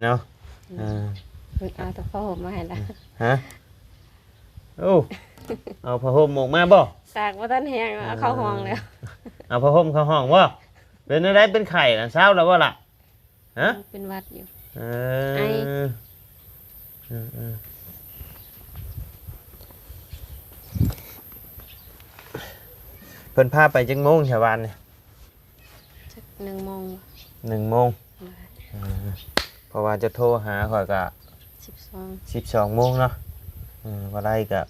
ເນາະ ອືມ ເອີ ເພິ່ນເອົາແຕ່ຜ້າຫົ່ມມາໃຫ້ລະ ຮະ ໂອ້ ເອົາຜ້າຫົ່ມອອກມາບໍ່? ຕາກບໍ່ທັນແຫ້ງ ເອົາເຂົ້າຫ້ອງແລ້ວ ເອີ ເອົາຜ້າຫົ່ມເຂົ້າຫ້ອງບໍ່? ເປັນແນວໃດ? ເປັນໄຂ້ນະ ເຊົາແລ້ວບໍ່ລະ? ຮະ? ເປັນຫວັດຢູ່ ເອີ ໄອ ເອີ ເອີ ເພິ່ນພາໄປຈັກໂມງຊະວານນີ້? ຈັກໜຶ່ງໂມງ ໜຶ່ງໂມງ ເອີ ເພາະວ່າຈະໂທຫາຂ້ອຍກະ ສິບສອງ ສິບສອງໂມງເນາະ ເອີ ບໍ່ໄດ້ກະ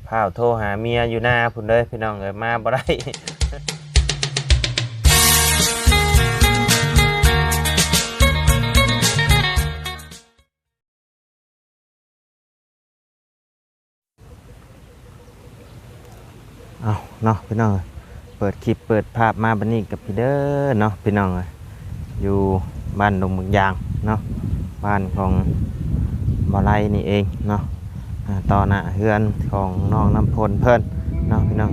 ພ້າວໂທຫາເມຍຢູ່ນາພຸ້ນເດີພີ່ນ້ອງເອີຍ ມາບໍ່ໄດ້. ເອົາເນາະພີ່ນ້ອງເອີຍ ເປີດຄລິບເປີດພາບມາບັດນີ້ກັບພີ່ເດີເນາະພີ່ນ້ອງເອີຍ ຢູ່ບ້ານດົງບາງຢາງເນາະ ບ້ານຂອງບ່າວໄລນີ້ເອງເນາະ ອ່າ ຕໍ່ໜ້າເຮືອນຂອງນ້ອງນ້ຳຝົນເພິ່ນເນາະພີ່ນ້ອງ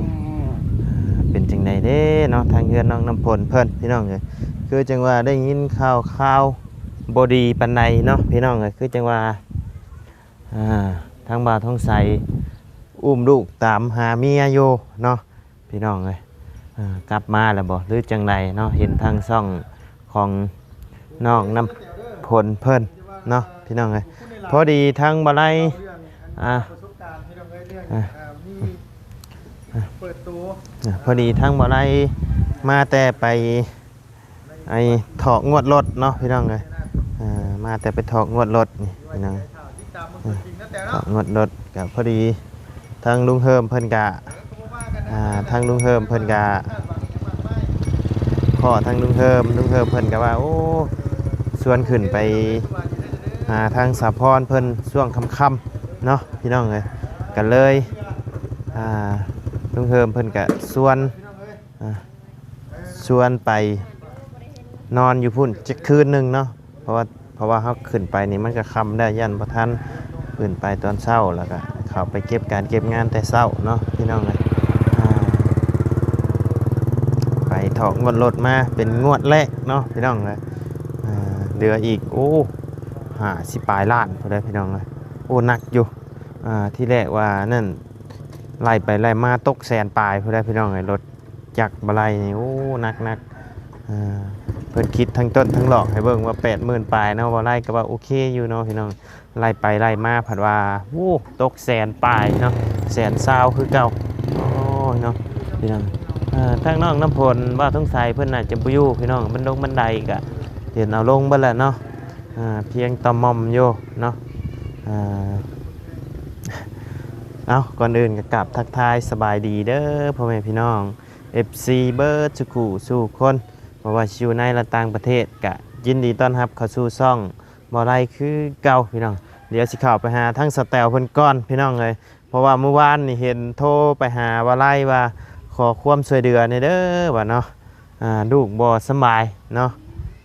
ອ່າ ເປັນຈັ່ງໃດເດ້ເນາະ ທາງເຮືອນນ້ອງນ້ຳຝົນເພິ່ນພີ່ນ້ອງເອີຍ ຄືຈັ່ງວ່າໄດ້ຍິນຂ່າວຄາວບໍ່ດີປານໃດເນາະພີ່ນ້ອງເອີຍ ຄືຈັ່ງວ່າ ອ່າ ທາງບ່າວທອງໃສອຸ້ມລູກຕາມຫາເມຍຢູ່ເນາະ ພີ່ນ້ອງເອີຍ ເອີ ກັບມາແລ້ວບໍ່ ຫຼືຈັ່ງໃດເນາະ ເຫັນທາງຊ່ອງຂອງນ້ອງນ້ຳຝົນເພິ່ນເນາະ ພີ່ນ້ອງເອີຍ ພໍດີທາງບ່າວໄລ ອ່າ ອ່າ ອ່າ ພໍດີທາງບ່າວໄລມາແຕ່ໄປ ໄອ້ຖອກງວດລົດເນາະພີ່ນ້ອງເອີຍ ເອີ ມາແຕ່ໄປຖອກງວດລົດນີ້ພີ່ນ້ອງ ເອີ ຖອກງວດລົດກະພໍດີທາງລຸງເຮີມເພິ່ນກະ ອ່າ ທາງລຸງເຮີມເພິ່ນກະ ພໍ້ທາງລຸງເຮີມ ລຸງເຮີມເພິ່ນກະວ່າ ໂອ້ ຊວນຂຶ້ນໄປຫາທາງສາວພອນເພິ່ນຊ່ວງຄ່ຳໆເນາະພີ່ນ້ອງເອີຍ ກະເລີຍ ອ່າ ລຸງເຮີມເພິ່ນກະຊວນ ອ່າ ຊວນໄປນອນຢູ່ພຸ້ນຈັກຄືນໜຶ່ງເນາະ ເພາະວ່າ ເພາະວ່າເຮົາຂຶ້ນໄປນີ້ມັນກະຄ່ຳແລ້ວ ຢ້ານບໍ່ທັນ ຂຶ້ນໄປຕອນເຊົ້າ ແລ້ວກະເຂົ້າໄປເກັບການເກັບງານແຕ່ເຊົ້າເນາະ ພີ່ນ້ອງເອີຍ ອ່າ ໄປຖອກງວດລົດມາເປັນງວດແລກເນາະ ພີ່ນ້ອງເອີຍ ອ່າ ເຫຼືອອີກ ໂອ້ ຫ້າສິບປາຍລ້ານພຸ້ນເດີພີ່ນ້ອງເອີຍ ໂອ້ ໜັກຢູ່ ອ່າ ທີແລກວ່ານັ້ນ ໄລ່ໄປໄລ່ມາຕົກແສນປາຍພຸ້ນເດີພີ່ນ້ອງເອີຍ ລົດ ຈັກບໍ່ໄລ່ນີ້ ໂອ້ ໜັກໆ ເອີ ເພິ່ນຄິດທັງຕົ້ນທັງດອກໃຫ້ເບິ່ງວ່າແປດໝື່ນປາຍເນາະ ບໍ່ໄລ່ກໍວ່າໂອເຄຢູ່ເນາະພີ່ນ້ອງ ໄລ່ໄປໄລ່ມາພັດວ່າ ໂອ້ ຕົກແສນປາຍເນາະ ແສນຊາວຄືເກົ່າ ໂອ້ຍເນາະ ພີ່ນ້ອງ ເອີ ທາງນ້ອງນ້ຳຝົນ ບ່າວທອງໃສເພິ່ນໜ້າຈະບໍ່ຢູ່ພີ່ນ້ອງ ບັນດົງບັນໄດກໍເຫັນເອົາລົງເບິດແລ້ວເນາະ ເອີ ພຽງຕ່ອມມອມຢູ່ເນາະ ເອີ ເອົ້າ ກ່ອນອື່ນກໍກາບທັກທາຍສະບາຍດີເດີພໍ່ແມ່ພີ່ນ້ອງ ເອັຟຊີ ເບິດສູ່ຄູ່ສູ່ຄົນ ບໍ່ວ່າຊິຢູ່ໃນ ແລະ ຕ່າງປະເທດ ກະຍິນດີຕ້ອນຮັບເຂົ້າສູ່ຊ່ອງບໍ່ໄລ່ຄືເກົ່າພີ່ນ້ອງ ດຽວຊິເຂົ້າໄປຫາທາງສະແຕວເພິ່ນກ່ອນພີ່ນ້ອງເອີຍ ເພາະວ່າມື້ວານນີ້ເຫັນໂທໄປຫາບໍ່ໄລ່ວ່າ ຂໍຄວາມຊ່ວຍເຫຼືອແດ່ເດີວ່າເນາະ ອ່າ ລູກບໍ່ສະບາຍເນາະ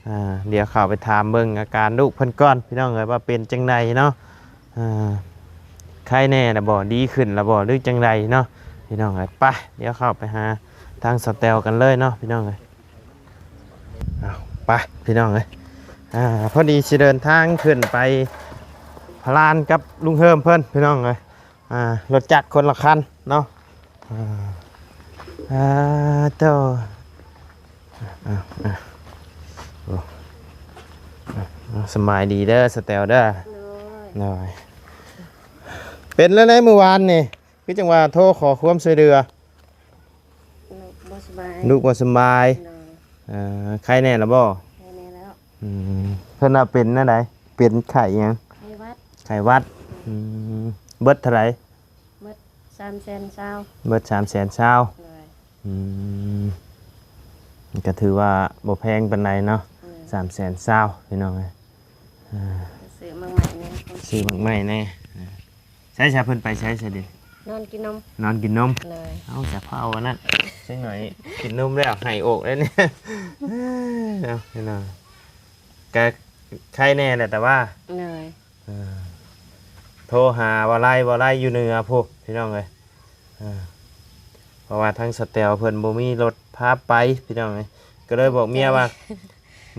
ອ່າ ດຽວເຂົ້າໄປຖາມເບິ່ງອາການລູກເພິ່ນກ່ອນພີ່ນ້ອງເອີຍ ວ່າເປັນຈັ່ງໃດເນາະ ອ່າ ໄຄແນ່ລະບໍ່? ດີຂຶ້ນລະບໍ່? ຫຼືຈັ່ງໃດເນາະ ພີ່ນ້ອງເອີຍ ໄປ ດຽວເຂົ້າໄປຫາທາງສະແຕວກັນເລີຍເນາະ ພີ່ນ້ອງເອີຍ ເອົາ ໄປ ພີ່ນ້ອງເອີຍ ອ່າ ພໍດີຊິເດີນທາງຂຶ້ນໄປພະລານກັບລຸງເຮີມເພິ່ນ ພີ່ນ້ອງເອີຍ ອ່າ ລົດຈັກຄົນລະຄັນເນາະ ອ່າ ອ່າ ໂຕ ອ່າ ອ່າ ໂອ້ ອ່າ ສະບາຍດີເດີ ສະແຕວເດີ ໂດຍ ໂດຍ ເປັນແນວໃດມື້ວານນີ້ ຄືຈັ່ງວ່າໂທຂໍຄວາມຊ່ວຍເຫຼືອ ລູກບໍ່ສະບາຍ ລູກບໍ່ສະບາຍ ໂດຍ ເອີ ໄຄແນ່ລະບໍ່? ໄຄແນ່ແລ້ວ ອືມ ເພິ່ນວ່າເປັນແນວໃດ? ເປັນໄຂ້ຫຍັງ? ໄຂ້ຫວັດ ໄຂ້ຫວັດ ອືມ ອືມ ເບິດເທົ່າໃດ? ເບິດສາມແສນຊາວ ເບິດສາມແສນຊາວ ໂດຍ ອືມ ກໍຖືວ່າບໍ່ແພງປານໃດເນາະ ໂດຍ ສາມແສນຊາວ ພີ່ນ້ອງເອີຍ ອ່າ ຊື້ໝາກໄມ້ແດ່ ຊື້ໝາກໄມ້ແດ່ ໃຊ້ຊະ ເພິ່ນໄປໃຊ້ຊະເດ? ນອນກິນນົມ ນອນກິນນົມ ໂດຍ ເອົາຊະ ພາວອັນນັ້ນ ຈັກໜ້ອຍກິນນົມແລ້ວໄຫ້ອອກແລ້ວນີ້ ເນາະ ພີ່ນ້ອງ ກະໄຄແນ່ແຫຼະ ແຕ່ວ່າ ໂດຍ ເອີ ໂທຫາບໍ່ໄລ່ ບໍ່ໄລ່ຢູ່ເໜືອພຸ້ນ ພີ່ນ້ອງເອີຍ ເອີ ເພາະວ່າທາງສະແຕວເພິ່ນບໍ່ມີລົດພາໄປ ພີ່ນ້ອງເອີຍ ກໍເລີຍບອກເມຍວ່າ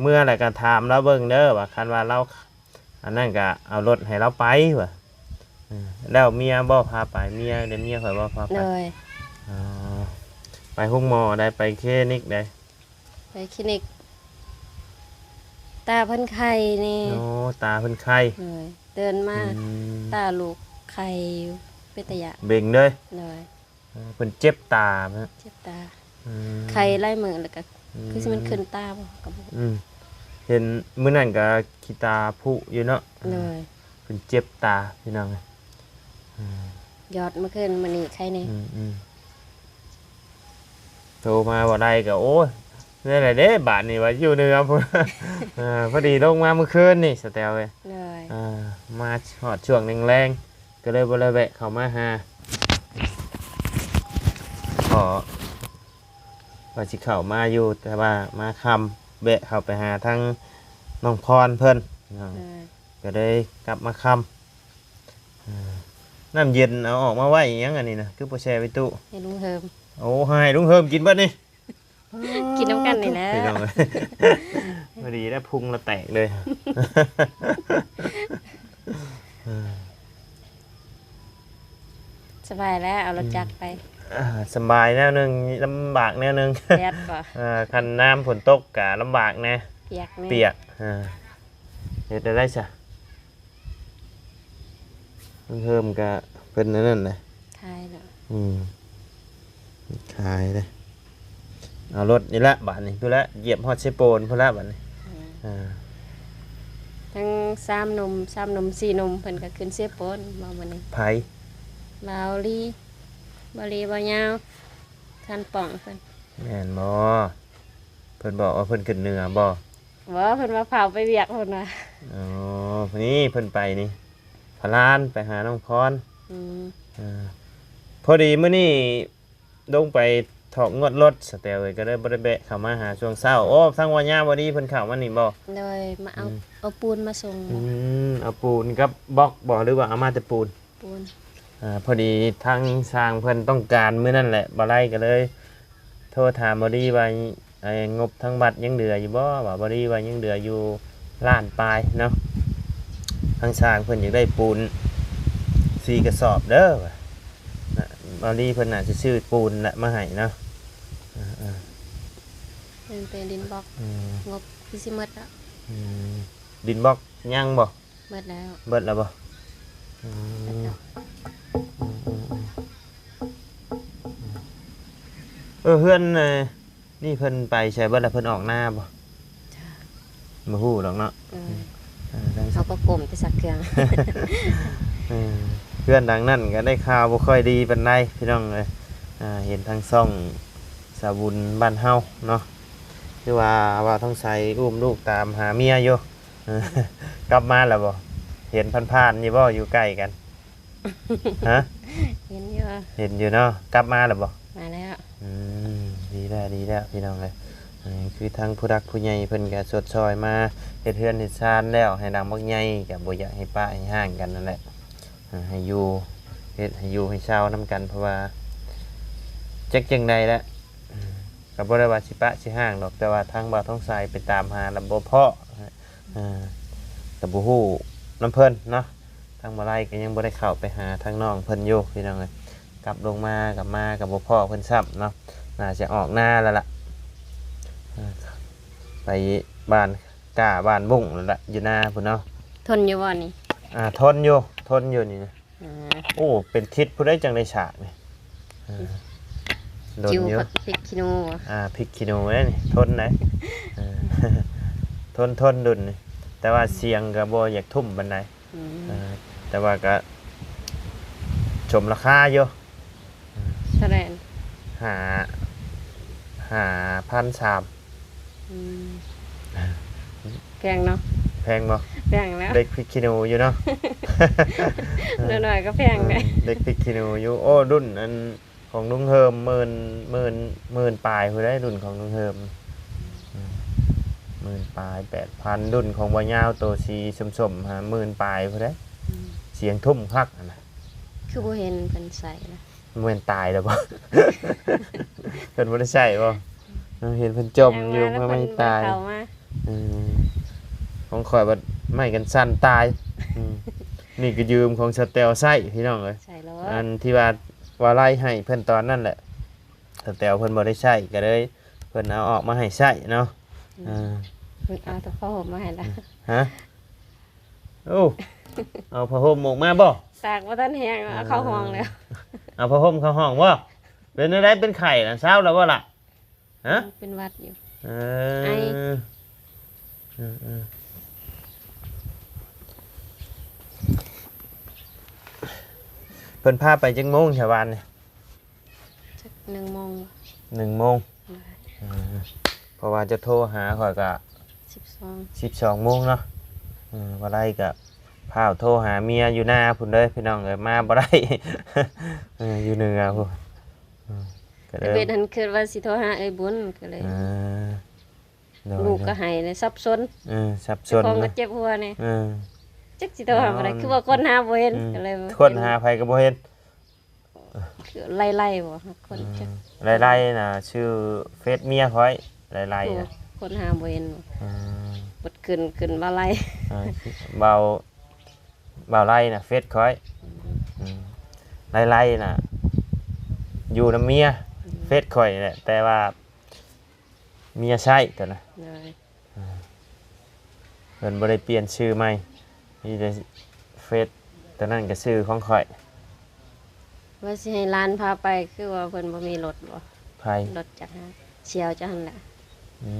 ເມືອແລ້ວກໍຖາມລາວເບິ່ງເດີ ວ່າຄັນວ່າລາວ ອັນນັ້ນກະເອົາລົດໃຫ້ລາວໄປວ່າ. ເອີ ແລ້ວເມຍບໍ່ພາໄປ? ເມຍ ແຕ່ເມຍຂ້ອຍບໍ່ພາໄປ. ໂດຍ. ອໍ ໄປໂຮງໝໍໃດ? ໄປຄລີນິກໃດ? ໄປຄລີນິກ ຕາເພິ່ນໄຂ້ນີ້. ໂອ້ ຕາເພິ່ນໄຂ້. ໂດຍ. ຕື່ນມາ ອືມ ຕາລູກໄຂ້ຢູ່ ເປັນຕາຢ້ານ. ເບັງເດີ. ໂດຍ. ເອີ ເພິ່ນເຈັບຕາ. ເຈັບຕາ. ອືມ ໄຂ້ຫຼາຍມື້ແລ້ວກໍ ອືມ ຄືຊິແມ່ນຂຶ້ນຕາບໍ່ ກໍບໍ່ ອືມ ເຫັນມື້ນັ້ນກໍຂີ້ຕາພຸຢູ່ເນາະ. ໂດຍ. ເພິ່ນເຈັບຕາພີ່ນ້ອງ. ອືມ ຢອດມື້ຄືນ ມື້ນີ້ໄຂ້ແດ່. ອືມໆ ໂທມາບໍ່ໄດ້ກໍ ໂອ້ຍ ແນວໃດເດ້ບາດນີ້ ວ່າຢູ່ເໜືອພຸ້ນ. ເອີ ພໍດີລົງມາມື້ຄືນນີ້ ສະແຕວເອີຍ. ໂດຍ. ເອີ ມາຮອດຊ່ວງແລງໆ ກໍເລີຍບໍ່ໄດ້ແວະເຂົ້າມາຫາ. ກໍວ່າຊິເຂົ້າມາຢູ່ ແຕ່ວ່າມາຄ່ຳ ແວະເຂົ້າໄປຫາທາງນ້ອງພອນເພິ່ນ. ໂດຍ. ກໍເລີຍກັບມາຄ່ຳ. ເອີ ນ້ຳເຢັນເອົາອອກມາໄວ້ອີ່ຫຍັງອັນນີ້ນະ ຄືບໍ່ແຊ່ໄວ້ຕູ້? ໃຫ້ລຸງເຮີມ. ໂອ້ ໃຫ້ລຸງເຮີມກິນເບິດນີ້. ກິນນຳກັນນີ້ແຫຼະ ພີ່ນ້ອງເອີຍ. ພໍດີແລ້ວພຸງລະແຕກເລີຍ. ເອີ ສະບາຍແລ້ວ ເອົາລົດຈັກໄປ. ອືມ ອ່າ ສະບາຍແນວໜຶ່ງ ລຳບາກແນວໜຶ່ງ. ແດດບໍ່? ເອີ ຄັນນ້ຳຝົນຕົກກະລຳບາກແດ່ ປຽກແດ່ ປຽກ. ເອີ ເຮັດໄດ້ຊະ. ເພີ່ມກະເພິ່ນອັນນັ້ນນະ ຂາຍແລ້ວ. ອືມ ຂາຍເດ້. ເອົາລົດນີ້ລະບາດນີ້ ພຸ້ນລະ ຢຽບຮອດເຊໂປນພຸ້ນລະບາດນີ້. ອືມ ອ່າ ທັງສາມໜຸ່ມ ສາມໜຸ່ມສີ່ໜຸ່ມ ເພິ່ນກໍຂຶ້ນເຊໂປນມາມື້ນີ້. ໃຜ? ບ່າວລີ ບ່າວລີ ບ່າວຍາວ ທ່ານປ່ອງເພິ່ນ. ແມ່ນບໍ່? ເພິ່ນບອກວ່າເພິ່ນຂຶ້ນເໜືອບໍ່? ບໍ່ ເພິ່ນວ່າຟ້າວໄປວຽກເພິ່ນວ່າ. ອໍ ນີ້ເພິ່ນໄປນີ້ ພາລານໄປຫານ້ອງພອນ. ອືມ ເອີ ພໍດີມື້ນີ້ລົງໄປຖອກງວດລົດ ສະແຕວເອີຍ ກໍເລີຍບໍ່ໄດ້ແວະເຂົ້າມາຫາຊ່ວງເຊົ້າ. ໂອ້ ທາງວ່າຍາມບໍ່ດີເພິ່ນເຂົ້າມານີ້ບໍ່? ໂດຍ ມາເອົາ ອືມ ເອົາປູນມາສົ່ງ. ອືມ ເອົາປູນກັບບລັອກບໍ່ ຫຼືວ່າເອົາມາແຕ່ປູນ? ປູນ. ອ່າ ພໍດີທາງຊ່າງເພິ່ນຕ້ອງການມື້ນັ້ນແຫຼະ ບໍ່ໄດ້ກໍເລີຍໂທຖາມບໍ່ດີວ່າ ໄອ້ງົບທາງວັດຍັງເຫຼືອຢູ່ບໍ່ ວ່າບໍ່ດີວ່າຍັງເຫຼືອຢູ່ລ້ານປາຍເນາະ. ທາງຊ່າງເພິ່ນຢາກໄດ້ປູນສີ່ກະສອບເດີວ່າ. ນະ ບ່າວລີເພິ່ນໜ້າຊິຊື້ປູນລະມາໃຫ້ເນາະ. ເອີ ເອີ ເປັນແຕ່ດິນບລັອກ. ອືມ ງົບຄືຊິໝົດແລ້ວ. ອືມ ດິນບລັອກຍັງບໍ່? ເບິດແລ້ວ. ເບິດແລ້ວບໍ່? ອືມ ເບິດແລ້ວ. ອືມ ເອີ ເຮືອນ ນີ້ເພິ່ນໄປໃສເບິດລະ? ເພິ່ນອອກນາບໍ່? ຈ້າ ບໍ່ຮູ້ດອກເນາະ. ເອີ ເອີ ເຮົາກໍກົ້ມແຕ່ຊັກເຄື່ອງ. ເອີ ເຮືອນຫຼັງນັ້ນກໍໄດ້ຂ່າວບໍ່ຄ່ອຍດີປານໃດພີ່ນ້ອງເອີຍ. ອ່າ ເຫັນທາງຊ່ອງສາວບຸນບ້ານເຮົາເນາະ ຄືວ່າ ວ່າທອງໃສອຸ້ມລູກຕາມຫາເມຍຢູ່. ກັບມາແລ້ວບໍ່? ເຫັນຜ່ານໆຢູ່ບໍ່? ຢູ່ໃກ້ກັນ. ຮະ? ເຫັນຢູ່. ເຫັນຢູ່ເນາະ. ກັບມາແລ້ວບໍ່? ມາແລ້ວ. ອືມ ດີແລ້ວ ດີແລ້ວ ພີ່ນ້ອງເອີຍ. ເອີ ຄືທາງຜູ້ຫຼັກຜູ້ໃຫຍ່ເພິ່ນກະຊົດຊ່ອຍມາເຮັດເຮືອນເຮັດຊານແລ້ວ ໃຫ້ຫຼັງບັກໃຫຍ່ ກະບໍ່ຢາກໃຫ້ປະໃຫ້ຮ້າງກັນນັ້ນແຫຼະ. ເອີ ໃຫ້ຢູ່ ເຮັດໃຫ້ຢູ່ໃຫ້ເຊົ່ານຳກັນ ເພາະວ່າຈັກຈັ່ງໃດແຫຼະ ກະບໍ່ໄດ້ວ່າຊິປະຊິຮ້າງດອກ ແຕ່ວ່າທາງບ່າວທອງໃສໄປຕາມຫາລະບໍ່ພໍ້. ເອີ ກໍບໍ່ຮູ້ນຳເພິ່ນເນາະ. ທາງມາໄລກໍຍັງບໍ່ໄດ້ເຂົ້າໄປຫາທາງນ້ອງເພິ່ນຢູ່ ພີ່ນ້ອງເອີຍ. ກັບລົງມາ ກັບມາກໍບໍ່ພໍ້ເພິ່ນຊ້ຳເນາະ. ໜ້າຈະອອກນາແລ້ວລະ ເອີ ໄປບ້ານກ້າ ບ້ານບຸ້ງແລ້ວລະ ຢູ່ນາພຸ້ນເນາະ. ທົນຢູ່ບໍ່ນີ້? ອ່າ ທົນຢູ່ ທົນຢູ່ນີ້ນະ. ອ່າ ໂອ້ ເປັນທິດຜູ້ໃດຈັ່ງໄດ້ສາກນີ້. ອ່າ ດົນຢູ່. ພລິກຂີ້ໜູ. ອ່າ ພລິກຂີ້ໜູເດ້ນີ້ ທົນໄດ໋. ເອີ ທົນ ທົນດຸນນີ້ ແຕ່ວ່າສຽງກໍບໍ່ຢາກທຸ່ມປານໃດ. ອືມ ເອີ ແຕ່ວ່າກໍສົມລາຄາຢູ່. ເທົ່າໃດ? ຫ້າ ຫ້າພັນສາມ. ອືມ ແພງເນາະ. ແພງບໍ່? ແພງແລ້ວ. ເຫຼັກພິກຂີ້ໜູຢູ່ເນາະ. ໜ້ອຍໆກໍແພງເດ້. ເອີ ເຫຼັກພິກຂີ້ໜູຢູ່. ໂອ້ ລຸ້ນອັນຂອງລຸງເຮີມ ໝື່ນ ໝື່ນ ໝື່ນປາຍພຸ້ນເດ້ ລຸ້ນຂອງລຸງເຮີມ. ອືມ ໝື່ນປາຍ ແປດພັນ. ລຸ້ນຂອງບ່າວຍາວໂຕສີສົ້ມໆຫາ ໝື່ນປາຍພຸ້ນເດ້. ອືມ ສຽງທຸ່ມຄັກຫັ້ນນະ. ຄືບໍ່ເຫັນເພິ່ນໃສ່ລະ? ບໍ່ແມ່ນຕາຍແລ້ວບໍ່? ເພິ່ນບໍ່ໄດ້ໃຊ້ບໍ່? ເອີ ເຫັນເພິ່ນຈົ່ມຢູ່ ແຕ່ວ່າ ເພິ່ນ ເພິ່ນບໍ່ໄດ້ຕາຍ. ເອີ ຂອງຂ້ອຍບັດ ໄມ້ກັນສັ່ນຕາຍ. ອືມ ນີ້ກໍຢືມຂອງສະແຕວໃຊ້ພີ່ນ້ອງເອີຍ. ໃຊ້ໂລດ. ອັນທີ່ວ່າ ວ່າໄລ່ໃຫ້ເພິ່ນຕອນນັ້ນແຫຼະ ສະແຕວເພິ່ນບໍ່ໄດ້ໃຊ້ ກໍເລີຍເພິ່ນເອົາອອກມາໃຫ້ໃຊ້ເນາະ. ອືມ ເອີ ເພິ່ນເອົາແຕ່ຜ້າຫົ່ມມາໃຫ້ລະ. ຮະ? ໂອ້ ເອົາຜ້າຫົ່ມອອກມາບໍ່? ຕາກບໍ່ທັນແຫ້ງ ເອົາເຂົ້າຫ້ອງແລ້ວ. ເອີ ເອົາຜ້າຫົ່ມເຂົ້າຫ້ອງບໍ່? ເປັນແນວໃດ? ເປັນໄຂ້ລະ ເຊົາແລ້ວບໍ່ລະ? ຮະ? ເປັນຫວັດຢູ່. ເອີ ໄອ. ເອີໆ ເພິ່ນພາໄປຈັກໂມງຊະວານນີ້? ຈັກໜຶ່ງໂມງ. ໜຶ່ງໂມງ. ເອີ ເພາະວ່າຈະໂທຫາຂ້ອຍກະ ສິບສອງ ສິບສອງໂມງເນາະ. ເອີ ບໍ່ໄດ້ກະ ພ້າວໂທຫາເມຍຢູ່ນາພຸ້ນເດີພີ່ນ້ອງເອີຍ ມາບໍ່ໄດ້. ເອີ ຢູ່ເໜືອພຸ້ນ. ເອີ ກໍເລີຍ ເວດຫັ້ນຄິດວ່າຊິໂທຫາເອື້ອຍບຸນ ກໍເລີຍ ເອີ ໂດຍ ລູກກໍໄຫ້ເລີຍ ສັບສົນ. ເອີ ສັບສົນ ເຈົ້າຂອງກໍເຈັບຫົວແດ່. ເອີ ຈັກຊິໂທຫາໃຜ ຄືວ່າຄົ້ນຫາບໍ່ເຫັນ. ອືມ ກໍເລີຍ ຄົ້ນຫາໃຜກໍບໍ່ເຫັນ. ຄືໄລ່ໆບໍ່? ຄົນ ອືມ ຈັກ ໄລ່ໆນະ ຊື່ເຟສເມຍຂ້ອຍ ໄລ່ໆນະ ໂອ້ ຄົ້ນຫາບໍ່ເຫັນ. ອືມ ເບິດຂຶ້ນ ຂຶ້ນມາໄລ່ ເອີ ເບົາ ເບົາໄລ່ນະ ເຟສຂ້ອຍ. ອືມ ອືມ ໄລ່ໆນະ ຢູ່ນຳເມຍ. ອືມ ເຟສຂ້ອຍແຫຼະ ແຕ່ວ່າ ເມຍໃຊ້ຕົວນະ. ໂດຍ ອ່າ ເພິ່ນບໍ່ໄດ້ປ່ຽນຊື່ໃໝ່ ມີແຕ່ເຟສຕົວນັ້ນກໍຊື່ຂອງຂ້ອຍ. ວ່າຊິໃຫ້ຫຼານພາໄປ ຄືວ່າເພິ່ນບໍ່ມີລົດບໍ່? ໃຜ? ລົດຈັກຫາ ສ່ຽວເຈົ້າຫັ້ນແຫຼະ. ອື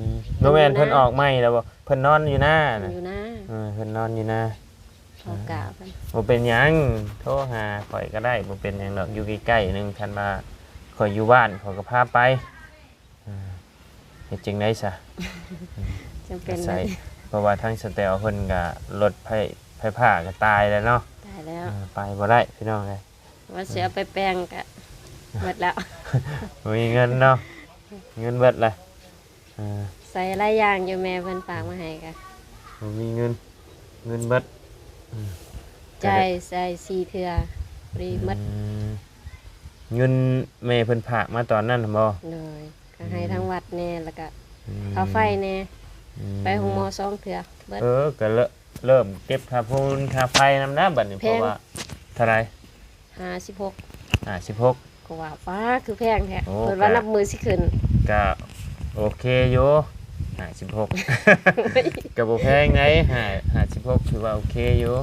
ມ ບໍ່ແມ່ນເພິ່ນອອກໃໝ່ແລ້ວບໍ່? ເພິ່ນນອນຢູ່ນານະ. ຢູ່ນາ. ເອີ ເພິ່ນນອນຢູ່ນາ. ເຂົາກະເພິ່ນ ບໍ່ເປັນຫຍັງ ໂທຫາຂ້ອຍກໍໄດ້ ບໍ່ເປັນຫຍັງດອກ ຢູ່ໃກ້ໆໜຶ່ງ ຄັນວ່າຂ້ອຍຢູ່ບ້ານ ຂ້ອຍກໍພາໄປ. ອ່າ ເຮັດຈັ່ງໃດຊະ? ຈຳເປັນ ອາໄສ ເລີຍ ເພາະວ່າທາງສະແຕວເພິ່ນກະລົດໄຟ ໄຟຟ້າກະຕາຍແລ້ວເນາະ. ຕາຍແລ້ວ. ເອີ ໄປບໍ່ໄດ້ພີ່ນ້ອງເອີຍ. ວ່າຊິເອົາໄປແປງກະເບິດແລ້ວ. ບໍ່ມີເງິນເນາະ ເງິນເບິດລະ. ເອີ ໃສ່ຫຼາຍຢ່າງຢູ່ ແມ່ເພິ່ນຝາກມາໃຫ້ກະ ບໍ່ມີເງິນ ເງິນເບິດ. ອືມ ຈ່າຍ ຈ່າຍສີ່ເທື່ອ ພໍດີໝົດ. ອືມ ເງິນແມ່ເພິ່ນຝາກມາຕອນນັ້ນຫັ້ນບໍ່? ໂດຍ ກໍໃຫ້ ອືມ ທາງວັດແດ່ ແລ້ວກໍ ອືມ ຄ່າໄຟແດ່. ອືມ ໄປໂຮງໝໍສອງເທື່ອເບິດ. ເອີ ກໍເລີ່ມ ເລີ່ມເກັບຄ່າປູນຄ່າໄຟນຳແລ້ວບັດນີ້. ເພາະວ່າເທົ່າໃດ? ຫ້າສິບຫົກ. ຫ້າສິບຫົກ ກໍວ່າ ປ້າ ຄືແພງແທ້. ໂອ້ ເພິ່ນວ່ານັບມື້ຊິຂຶ້ນ. ກະໂອເຄຢູ່ ຫ້າສິບຫົກ ກະບໍ່ແພງໃດ໋. ຫ້າ ຫ້າສິບຫົກ ຖືວ່າໂອເຄຢູ່.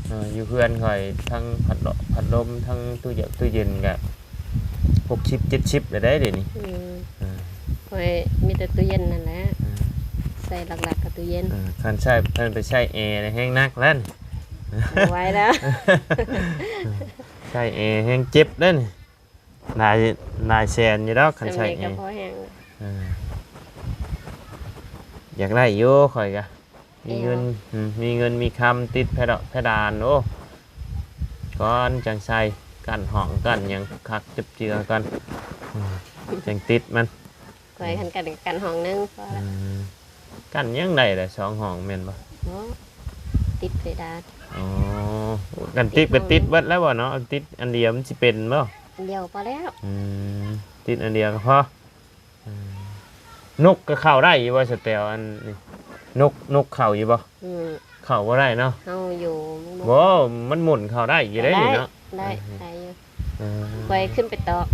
ເອີ ຢູ່ເຮືອນຂ້ອຍທັງພັດລົ- ພັດລົມ ທັງຕູ້ເຢັນ ຕູ້ເຢັນກະຫົກສິບ ເຈັດສິບແລ້ວໃດ໋ ດຽວນີ້. ອືມ ເອີ ຂ້ອຍມີແຕ່ຕູ້ເຢັນນັ້ນແຫຼະ. ເອີ ໃຊ້ຫຼັກໆກໍຕູ້ເຢັນ. ເອີ ຄັນໃຊ້ ຄັນໄປໃຊ້ແອແຮງໜັກແລ້ວ. ບໍ່ໄຫວແລ້ວ ໃຊ້ແອແຮງເຈັບເດ້ນີ້. ຫຼາຍ ຫຼາຍແສນຢູ່ດອກ ຄັນໃຊ້ແອ. ສ່ຳນີ້ກໍພໍແຮງ. ເອີ ຢາກໄດ້ຢູ່ຂ້ອຍກະ ມີເງິນ. ແອ ອືມ ມີເງິນມີຄຳ ຕິດເພດາ- ເພດານ ໂອ້ ກ່ອນຈັ່ງໃສ່ ກັ້ນຫ້ອງ ກັ້ນຫຍັງຄັກ ຈັບເຈືອກ່ອນ. ອືມ ຈັ່ງຕິດມັນ. ຂ້ອຍ ອືມ ຄັນກັນ ກັນຫ້ອງໜຶ່ງພໍລະ. ອືມ ກັນຫຍັງໄດ້ລະ ສອງຫ້ອງແມ່ນບໍ່? ບໍ່ ຕິດເພດານ. ອໍ ກັນຕິດກໍຕິດເບິດແລ້ວບໍ່ເນາະ? ຕິດອັນດຽວມັນຊິເປັນບໍ່? ອັນດຽວພໍແລ້ວ. ອືມ ຕິດອັນດຽວກໍພໍ. ອືມ ນົກກໍເຂົ້າໄດ້ຢູ່ບໍ່ ສະແຕວ? ອັນນີ້ ນົກ ນົກເຂົ້າຢູ່ບໍ່? ອືມ ເຂົ້າບໍ່ໄດ້ເນາະ. ເຮົາຢູ່ ບໍ່ ມັນໝູນເຂົ້າໄດ້ຢູ່ເດ້ນີ້ເນາະ. ໄດ້ ໄດ້ຢູ່. ເອີ ຂ້ອຍຂຶ້ນໄປຕອກ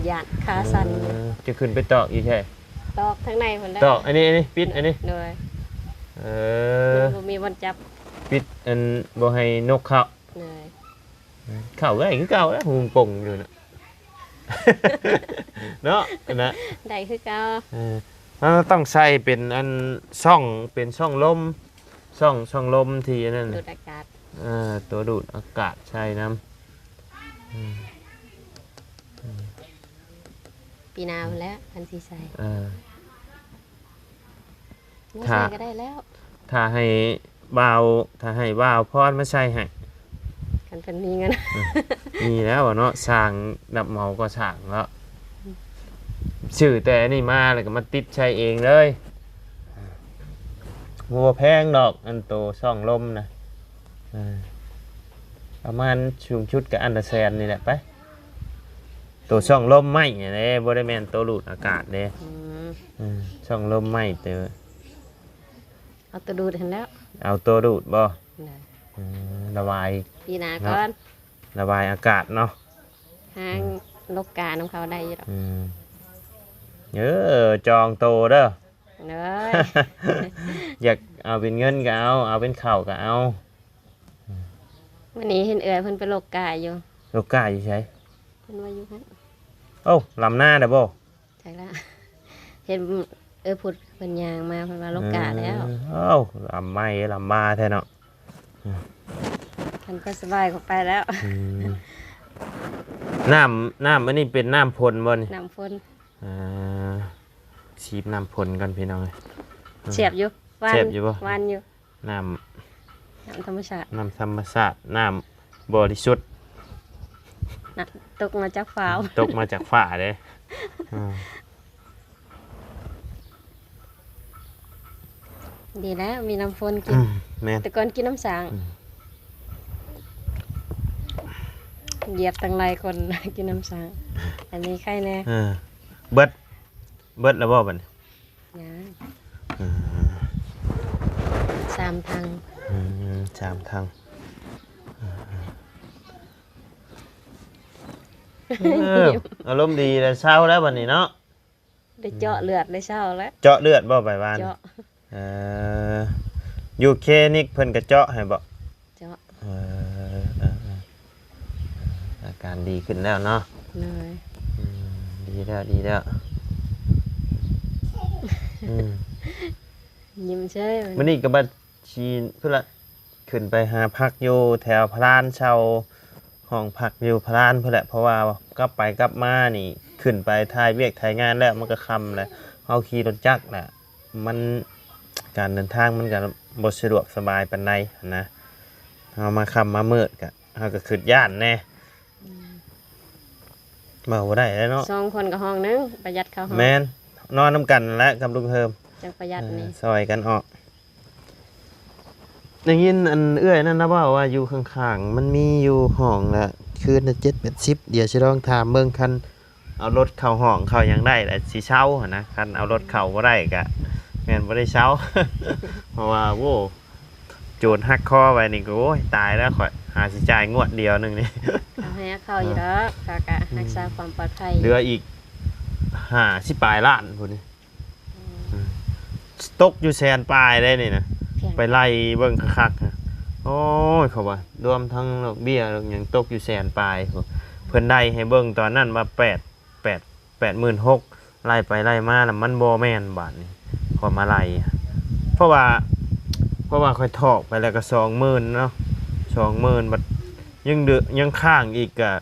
ຢ້ານຂາສັ່ນ. ເອີ ຈະຂຶ້ນໄປຕອກຢູ່ໃສ? ຕອກທາງໃນພຸ້ນແຫຼະ. ຕອກອັນນີ້ ອັນນີ້ ປິດອັນນີ້. ໂດຍ. ເອີ ມັນບໍ່ມີບ່ອນຈັບ. ປິດອັນບໍ່ໃຫ້ນົກເຂົ້າ. ໂດຍ. ເຂົ້າໄດ້ຄືເກົ່າແຫຼະ ຫຸງປົງຢູ່ນະ ເນາະ ອັນນະ ໄດ້ຄືເກົ່າ. ເອີ ເຮົາຕ້ອງໃສ່ເປັນອັນຊ່ອງ ເປັນຊ່ອງລົມ ຊ່ອງ ຊ່ອງລົມທີ່ອັນນັ້ນ ດູດອາກາດ. ເອີ ຕົວດູດອາກາດໃສ່ນຳ. ອືມ ອືມ ປີໜ້າພຸ້ນແຫຼະ ຄັນຊິໃສ່. ເອີ ບໍ່ໃສ່ກໍໄດ້ແລ້ວ ຖ້າໃຫ້ບ່າວ ຖ້າໃຫ້ບ່າວພອນມາໃສ່ໃຫ້ ຄັນເພິ່ນມີເງິນ. ອືມ ມີແລ້ວເນາະ ຊ່າງຮັບເໝົາກໍ່ສ້າງເນາະ. ອືມ ຊື້ແຕ່ອັນນີ້ມາແລ້ວກໍມາຕິດໃສ່ເອງເລີຍ. ບໍ່ແພງດອກ ອັນໂຕຊ່ອງລົມນະ. ເອີ ປະມານສູງສຸດກໍອັນລະແສນນີ້ແຫຼະໄປ. ໂຕຊ່ອງລົມໄມ້ນີ້ເດ້ ບໍ່ໄດ້ແມ່ນໂຕດູດອາກາດເດ້. ອືມ ເອີ ຊ່ອງລົມໄມ້ເຕີ. ເອົາໂຕດູດຫັ້ນແຫຼ້ວ. ເອົາໂຕດູດບໍ່? ໂດຍ. ອືມ ລະບາຍ ປີໜ້າ ເນາະ ກ່ອນ ລະບາຍອາກາດເນາະ. ຫາງ ອືມ ລົກການຳເຂົາໄດ້ຢູ່ດອກ. ອືມ ເອີ ຈອງໂຕເດີ. ໂດຍ. ຢາກເອົາເປັນເງິນກໍເອົາ ເອົາເປັນເຂົ້າກໍເອົາ. ມື້ນີ້ເຫັນເອື້ອຍເພິ່ນໄປລົກກາຢູ່. ລົກກາຢູ່ໃສ? ເພິ່ນວ່າຢູ່ຫັ້ນ. ໂອ້ ລຳນາໄດ້ບໍ່? ຈັກລະ ເຫັນເອື້ອຍພຸດເພິ່ນຍ່າງມາ ເພິ່ນວ່າລົກກາແລ້ວ. ເອີ ເອົ້າ ລຳໄມ້ລຳມາແທ້ເນາະ. ຄັນຂ້ອຍສະບາຍກໍໄປແລ້ວ. ອືມ ນ້ຳ ນ້ຳອັນນີ້ເປັນນ້ຳຝົນບໍ່ນີ້? ນ້ຳຝົນ. ອ່າ ຊີບນ້ຳຝົນກ່ອນພີ່ນ້ອງເອີຍ. ແຊບຢູ່ ຫວານ ແຊບຢູ່ບໍ່? ຫວານຢູ່. ນ້ຳ ນ້ຳທຳມະຊາດ ນ້ຳທຳມະຊາດ ນ້ຳບໍລິສຸດ ນະ ຕົກມາຈາກຟ້າ ຕົກມາຈາກຟ້າເດ້. ອ່າ ດີແລ້ວ ມີນ້ຳຝົນກິນ. ອືມ ແມ່ນ ແຕ່ກ່ອນກິນນ້ຳສ້າງ. ອືມ ຢຽບຕັ້ງຫຼາຍຄົນ ກິນນ້ຳສ້າງ. ອັນນີ້ໄຄແດ່. ເອີ ເບິດ ເບິດແລ້ວບໍ່ບັດນີ້? ຍັງ. ອືມ ສາມຖັງ. ອືມ ສາມຖັງ. ເອີ ອາລົມດີແລ້ວ ເຊົາແລ້ວບັດນີ້ເນາະ. ໄດ້ເຈາະເລືອດ ໄດ້ເຊົາແລ້ວ. ເຈາະເລືອດບໍ່ໄປວານ? ເຈາະ. ເອີ ຢູ່ເຄນິກເພິ່ນກໍເຈາະໃຫ້ບໍ່? ເຈາະ. ເອີ ເອີ ເອີ ອາການດີຂຶ້ນແລ້ວເນາະ. ໂດຍ. ອືມ ດີແລ້ວ ດີແລ້ວ. ອືມ ຍິ້ມເຊີຍ. ມື້ນີ້ກໍບັດຊິພຸ້ນລະ ຂຶ້ນໄປຫາພັກຢູ່ແຖວພະລານ ເຊົ່າຫ້ອງພັກຢູ່ພະລານພຸ້ນແຫຼະ ເພາະວ່າກັບໄປກັບມານີ້ ຂຶ້ນໄປຖ່າຍວຽກຖ່າຍງານແລ້ວ ມັນກໍຄ່ຳແລ້ວ ເຮົາຂີ່ລົດຈັກນະ ມັນ ການເດີນທາງມັນກໍບໍ່ສະດວກສະບາຍປານໃດຫັ້ນນະ. ເຮົາມາຄ່ຳມາມືດກະ ເຮົາກໍຄິດຢ້ານແດ່. ອືມ ເວົ້າບໍ່ໄດ້ແລ້ວເນາະ. ສອງຄົນກໍຫ້ອງໜຶ່ງ ປະຢັດເຂົ້າຫ້ອງ. ແມ່ນ ນອນນຳກັນແຫຼະກັບລຸງເຮີມ ຈັ່ງປະຢັດນີ້. ເອີ ຊ່ອຍກັນອອກ. ໄດ້ຍິນອັນເອື້ອຍນັ້ນລະເວົ້າວ່າຢູ່ຂ້າງໆ ມັນມີຢູ່ຫ້ອງລະຄືນລະເຈັດແປດສິບ ດຽວຊິລອງຖາມເບິ່ງ ຄັນ ເອົາລົດເຂົ້າຫ້ອງເຂົ້າຫຍັງໄດ້ລະຊິເຊົາຫັ້ນນະ. ຄັນເອົາລົດເຂົ້າບໍ່ໄດ້ກະແມ່ນບໍ່ໄດ້ເຊົາ ເພາະວ່າ ໂອ້ ໂຈນຫັກຄໍໄວ້ນີ້ກໍ ໂອ້ຍ ຕາຍແລ້ວຂ້ອຍ ຫາຊິຈ່າຍງວດດຽວໜຶ່ງນີ້. ເອົາໃຫ້ເຂົ້າຢູ່ດອກ ເຂົາກະ ອືມ ຮັກສາຄວາມປອດໄພ. ເຫຼືອອີກຫ້າສິບປາຍລ້ານພຸ້ນນີ້. ອືມ ຕົກຢູ່ແສນປາຍໄດ໋ນີ້ນະ. ແພງ. ໄປໄລ່ເບິ່ງຄັກໆ ໂອ້ຍ ເຂົາວ່າລວມທັງດອກເບ້ຍດອກຫຍັງຕົກຢູ່ແສນປາຍພຸ້ນ. ເພິ່ນໄລ່ໃຫ້ເບິ່ງຕອນນັ້ນວ່າແປດ ແປດ ແປດໝື່ນຫົກ ໄລ່ໄປໄລ່ມາລະມັນບໍ່ແມ່ນບາດນີ້ ຂ້ອຍມາໄລ່ ເພາະວ່າ ເພາະວ່າຂ້ອຍຖອກໄປແລ້ວກໍສອງໝື່ນເນາະ ສອງໝື່ນ ບັດຍັງເຫຼືອ ຍັງຄ້າງອີກກະ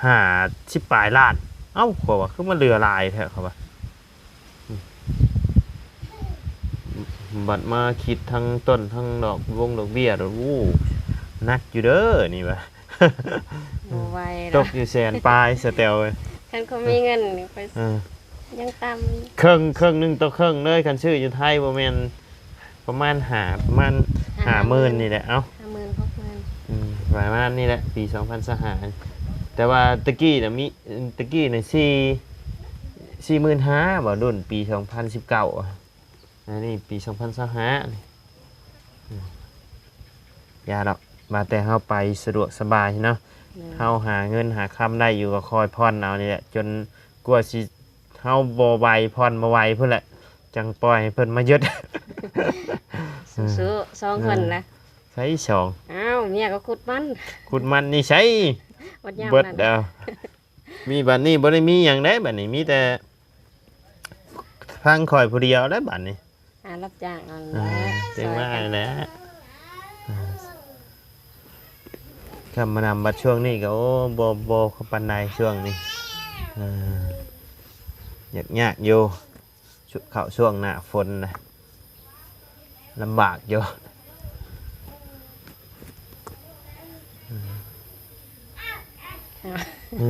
ຫ້າສິບປາຍລ້ານ. ເອົ້າ ຂ້ອຍວ່າຄືມັນເຫຼືອຫຼາຍແທ້ ຂ້ອຍວ່າ ບັດມາຄິດທັງຕົ້ນທັງດອກ ວົງດອກເບ້ຍ ໂອ້ ໜັກຢູ່ເດີນີ້ວ່າ. ບໍ່ໄຫວແລ້ວ ຕົກຢູ່ແສນປາຍ ສະແຕວເອີຍ. ຄັນຂ້ອຍມີເງິນນີ້ ຂ້ອຍ ເອີ ຍັງຕ່ຳ ເຄິ່ງ ເຄິ່ງໜຶ່ງຕໍ່ເຄິ່ງເລີຍ. ຄັນຊື້ຢູ່ໄທບໍ່ແມ່ນ ປະມານຫ້າ ປະມານຫ້າໝື່ນນີ້ແຫຼະ. ເອົ້າ ຫ້າໝື່ນ ຫົກໝື່ນ ອືມ ປະມານນີ້ແຫຼະ ປີສອງພັນຊາວຫ້າ. ແຕ່ວ່າຕະກີ້ນະມີ ຕະກີ້ນະສີ່ ສີ່ໝື່ນຫ້າບໍ່ ລຸ້ນປີສອງພັນສິບເກົ້າ ອັນນີ້ປີສອງພັນຊາວຫ້ານີ້. ອືມ ຢ່າດອກ ວ່າແຕ່ເຮົາໄປສະດວກສະບາຍເນາະ. ແມ່ນ ເຮົາຫາເງິນຫາຄຳໄດ້ຢູ່ກໍຄ່ອຍຜ່ອນເອົານີ້ແຫຼະ ຈົນກວ່າຊິ ເຮົາບໍ່ໄຫວ ຜ່ອນບໍ່ໄຫວພຸ້ນແຫຼະ ຈັ່ງປ່ອຍໃຫ້ເພິ່ນມາຍຶດ. ສູ້ໆ ສອງຄົນນະ. ໃສສອງ? ອ້າວ ເມຍກໍຂຸດມັນ ຂຸດມັນນີ້ໃສ ໝົດຍາມ ເບິດແລ້ວ. ມີບັດນີ້ບໍ່ໄດ້ມີຫຍັງໃດ ບັດນີ້ມີແຕ່ທາງຂ້ອຍຜູ້ດຽວແຫຼະບັດນີ້. ຫາຮັບຈ້າງເອົາ ອ່າ ແຫຼະ ເຕັມມາແຫຼະ. ອ່າ ຄຳມານຳບັດຊ່ວງນີ້ກໍ ໂອ້ ບໍ່ ບໍ່ປານໃດຊ່ວງນີ້. ອ່າ ຍາກໆຢູ່ ເຂົ້າຊ່ວງໜ້າຝົນນະ ລຳບາກຢູ່. ອື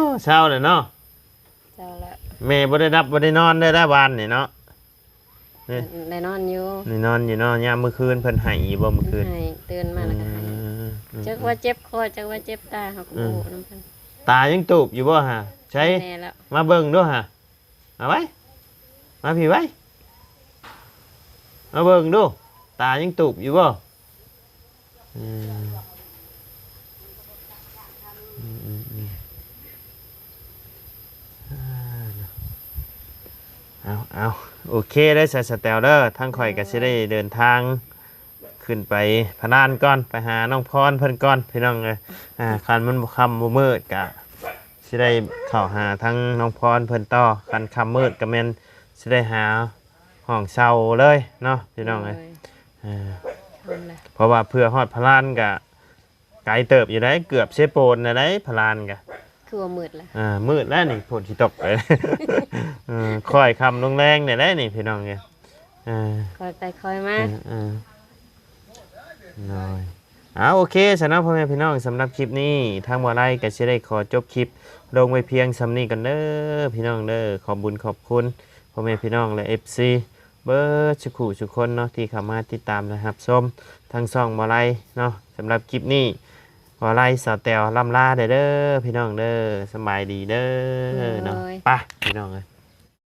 ມ ເຊົ້າແລ້ວເນາະ. ເຈົ້າລະ ແມ່ບໍ່ໄດ້ດັບບໍ່ໄດ້ນອນເດີລະວານນີ້ເນາະ. ນີ້ ໄດ້ນອນຢູ່ ໄດ້ນອນຢູ່ເນາະ. ຍາມມື້ຄືນເພິ່ນໄຫ້ຢູ່ບໍ່ມື້ຄືນ? ໄຫ້ ຕື່ນມາແລ້ວກໍໄຫ້. ອືມ ຈັກວ່າເຈັບຄໍ ຈັກວ່າເຈັບຕາ ເຮົາກໍບໍ່ຮູ້ນຳເພິ່ນ. ຕາຍັງຕູບຢູ່ບໍ່ຫາ? ໃສ ແນ່ແລ້ວ ມາເບິ່ງດູຫາ. ມາໄວ້ ມາພີ້ໄວ້. ມາເບິ່ງດູ ຕາຍັງຕູບຢູ່ບໍ່? ອືມ ອືມ ອືມ ອືມ ອ່າ ເອົາ ເອົາ ໂອເຄເດີ ສາວແຕວເດີ ທາງຂ້ອຍກໍຊິໄດ້ເດີນທາງຂຶ້ນໄປພະລານກ່ອນ ໄປຫານ້ອງພອນເພິ່ນກ່ອນ ພີ່ນ້ອງເອີຍ. ອ່າ ຄັນມັນບໍ່ຄ່ຳບໍ່ມືດກໍຊິໄດ້ເຂົ້າຫາທາງນ້ອງພອນເພິ່ນຕໍ່ ຄັນຄ່ຳມືດກໍແມ່ນຊິໄດ້ຫາ ຫ້ອງເຊົ່າເລີຍເນາະ ພີ່ນ້ອງເອີຍ. ໂດຍ ເອີ ເອົາແຫຼະ ເພາະວ່າເພື່ອຮອດພະລານກະໄກເຕີບຢູ່ໃດ໋ ເກືອບເຊໂປນແລ້ວໃດ໋ ພະລານກະ ຄືວ່າມືດແລ້ວ ອ່າ ມືດແລ້ວນີ້ ຝົນຊິຕົກເລີຍ. ເອີ ຄ່ອຍຄ່ຳລົງແລງແລ້ວໃດ໋ນີ້ ພີ່ນ້ອງເອີຍ. ເອີ ຄ່ອຍໄປຄ່ອຍມາ ເອີ ເອີ ໂດຍ. ເອົາ ໂອເຄ ຊັ້ນເນາະ ພໍ່ແມ່ພີ່ນ້ອງ ສຳລັບຄລິບນີ້ ທາງບ່າວໄລກໍຊິໄດ້ຂໍຈົບຄລິບລົງໄວ້ພຽງສ່ຳນີ້ກ່ອນເດີ ພີ່ນ້ອງເດີ. ຂອບບຸນຂອບຄຸນພໍ່ແມ່ພີ່ນ້ອງ ແລະ ເອັຟຊີ ເບິດສຸຂູສຸຄົນເນາະ ທີ່ເຂົ້າມາຕິດຕາມ ແລະ ຮັບຊົມທາງຊ່ອງບ່າວໄລເນາະ. ສຳລັບຄລິບນີ້ ບ່າວໄລ ສາວແຕວ ລ່ຳລາໄດ້ເດີ ພີ່ນ້ອງເດີ. ສະບາຍດີເດີເນາະ ໂດຍ ໄປ ພີ່ນ້ອງເອີຍ.